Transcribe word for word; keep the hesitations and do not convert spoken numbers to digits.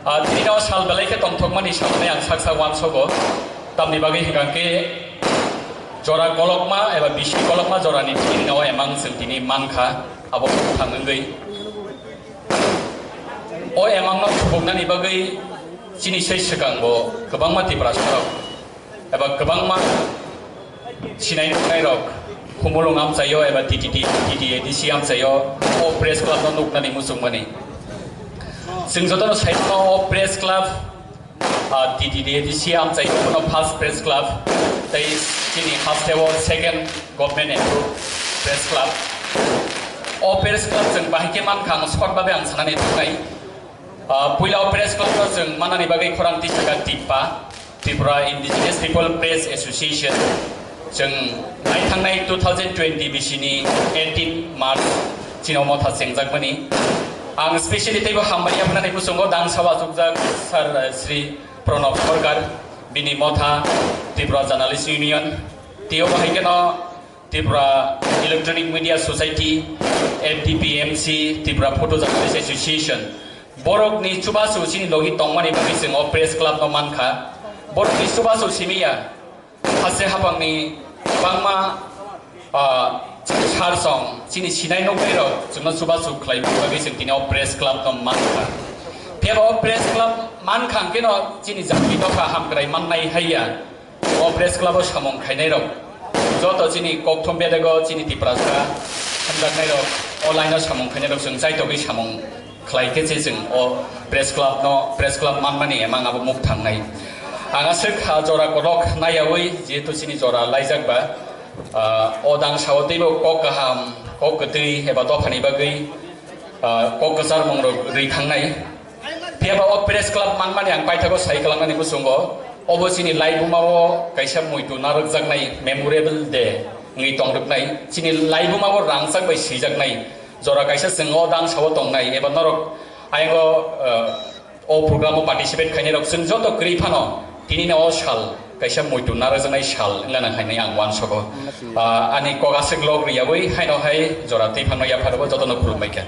Ah, tini no sal belai khe tongthokmani samani ang sak sak uansogo. Tamni bagwi hwnkha khe jora kolokma eba bisi kolokma jorani tini no emang chwng tini mankha, abo thang wngwi. O emangno subuknani bagwi chini sei swkango kwbangma Tiprasarok eba kwbangma sinai nuknairok Khumulwng amchaio eba T T D, T T A D C amchaio o press club no nuknani muchungmani. Chwng jotono sai mano o press club, ah, T T D A D C amchaio bono first press club, tei chini hasteo second government approved press club. O press club chwng bahai khe mankha ang short babe ang sanani thungnai. Ah, puila o press club no chwng manani bagwi khorang tisaka TIPPA, Tripura Indigenous People Press Association, chwng naithangnai two thousand twenty bisini eighteen March chini o motha chengjakmani. Ang specially teibo hambai yapnani muchungo dangsa achukjak Sir, eh, Shri Pranab Sarkar, bini motha Tripura Journalist Union, tei obo hai kheno Tripura Electronic Media Society, F D P M C, Tripura Photo Journalist Association. Borokni chubachu chini logi tongmani bagwi chwng o press club no mankha. Borokni chubachu simi ya. Haste hapangni bangma, ah, chini sar song, chini sinai nokbai rok chwngno chubachu khlai bagwi chwng tini o press club no mankha. Phiya ba o press club mankha hwnkhe no chini jati nokha hamkrai mannai hai ya. O press club o samung khainai rok joto chini kokthum bedego chini Tiprasa hamjaknai rok o line o samung khainai rok chwng chaitogwi samung khlai khe se chwng o press club no, press club manmani emang abo muk thangnai. Ang aswk ha jora kolok naiyawi jehetu chini jora laijak ba, ah, o dang sao teibo kok kaham, kok kwtwi eba dophani bagwi, ah, kok kwchar mung rok rwi thangnai. Phiya ba o press club manmani ang paithago sai kwlangnani bwsongo, obo chini laibuma o kaisa muitu narwkjaknai memorable day wngwi tongdwknai, chini laibuma o rangchak bai swijaknai jora kaisa chwng o dang sao tongnai eba norok ayang o, eh, o program o participate khainai rok chwng joto kwrwi phano tini no o sal kaisa muitu narwkjaknai sal wngna nang hai ang uansogo. Ah, ani kok aswk log riyabwi haino hai jora twi phano yapharwi jotono khulumbai kha.